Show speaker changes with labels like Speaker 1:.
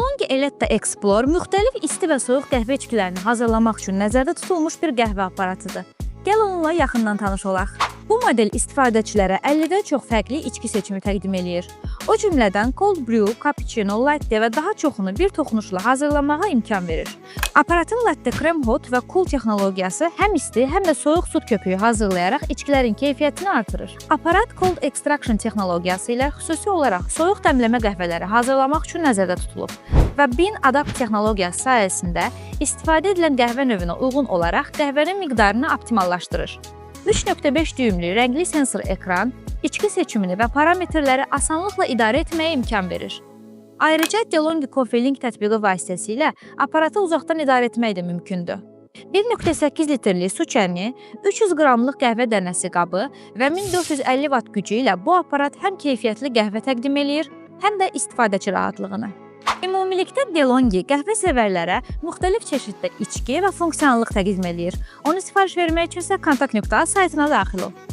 Speaker 1: DeLonghi Eletta Explore müxtəlif isti və soyuq qəhvə içkilərini hazırlamaq üçün nəzərdə tutulmuş bir qəhvə aparatıdır. Gəl onunla yaxından tanış olaq. Bu model istifadəçilərə 50-dən çox fərqli içki seçimi təqdim eləyir. O cümlədən cold brew, cappuccino, latte və daha çoxunu bir toxunuşla hazırlamağa imkan verir. Aparatın latte creme hot və cool texnologiyası həm isti, həm də soyuq süd köpüyü hazırlayaraq içkilərin keyfiyyətini artırır. Aparat cold extraction texnologiyası ilə xüsusi olaraq soyuq dəmləmə qəhvələri hazırlamaq üçün nəzərdə tutulub və Bean Adapt texnologiyası sayəsində istifadə edilən qəhvə növünə uyğun olaraq qəhvənin miqdarını optimallaşdırır. 3.5 düyümlü rəngli sensor ekran içki seçimini və parametrləri asanlıqla idarə etməyə imkan verir. Ayrıca DeLonghi Coffee Link tətbiqi vasitəsilə aparatı uzaqdan idarə etmək də mümkündür. 1.8 litrlik su çəni, 300 qramlıq qəhvə dənəsi qabı və 1450 Vt gücü ilə bu aparat həm keyfiyyətli qəhvə təqdim eləyir, həm də istifadəçi rahatlığını. Ümumilikdə DeLonghi qəhvə sevərlərə müxtəlif çeşiddə içki və funksionallıq təqdim eləyir. Onu sifariş vermək üçün isə kontakt.a saytına daxil ol.